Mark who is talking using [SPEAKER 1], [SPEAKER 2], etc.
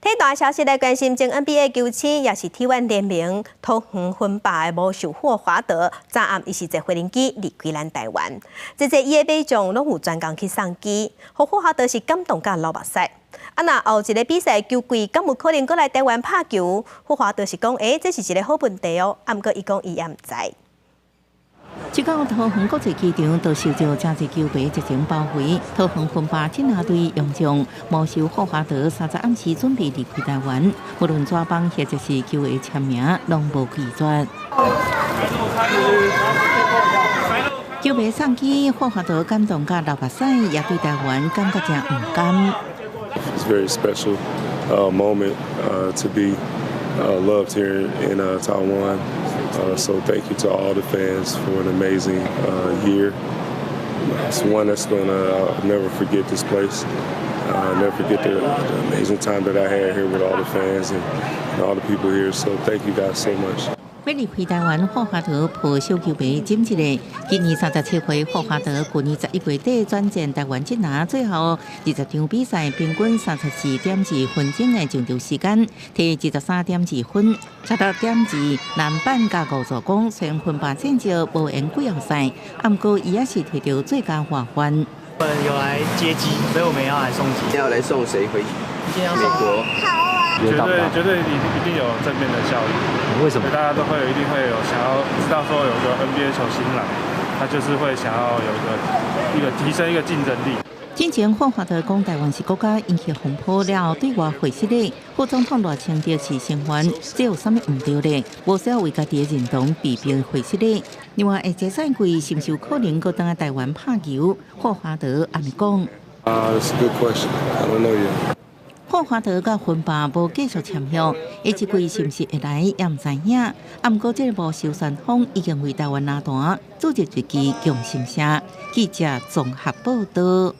[SPEAKER 1] 體壇消息來關心，前 NBA 球星也是台灣聯盟桃園分霸的魔術霍華德，昨暗伊是坐飛行機離開咱台灣。這這伊的馬將攏有專工去送機，予霍華德是感動甲流目屎。啊，若後一个比賽球季，敢有可能閣來台灣拍球？霍華德是講，欸，這是一个好問題哦。啊，毋過伊講伊也毋知。
[SPEAKER 2] 這到桃園國際機場都受到誠濟球迷熱情包圍。桃園分霸支那隊洋將魔獸霍華德30暗時準備離開台灣，無論紙枋或者是球鞋簽名，攏無拒絕。球迷送機，霍華德感動甲流目屎，也對台灣感覺誠毋甘。
[SPEAKER 3] It's a very special moment to be loved here in Taiwan. So thank you to all the fans for an amazing year. It's one that's gonna I'll never forget this place. Never forget the amazing time that I had here with all the fans and all the people here. So thank you guys so much.
[SPEAKER 2] 欲離開台灣，霍華德抱小球迷斟一下。今年37歲，霍華德去年11月底轉戰台灣支那，最後20場比賽平均34.2分鐘的上場時間，提23.2分、16.2籃板佮5助攻。雖然分霸戰績無緣季後賽，毋過伊也是提著最佳外援。
[SPEAKER 4] 我們有來接機，所以我們要來送機。
[SPEAKER 5] 要來送誰回美國？
[SPEAKER 6] 絕對絕對一定有正面的效益。
[SPEAKER 7] 為什麼？
[SPEAKER 6] 大家都會一定會有想要知道說有個 NBA 球星來，他就是會想要有一個提升一個競爭力。
[SPEAKER 2] 之前霍華德講台灣是國家引起風波了後，對外回釋咧，副總統賴清德是聲援，這有啥物毋對咧？無需要為家己的認同被逼回釋咧。另外，下個賽季是毋是有可能閣轉來台灣拍球？霍華德按呢講。
[SPEAKER 3] It's a good question. I don't know yet.
[SPEAKER 2] 霍華德佮分霸無繼續簽約，下一季是毋是會來也毋知影。啊，毋過這个魔獸旋風已經為台灣籃壇注入一支強心聲。記者綜合報道。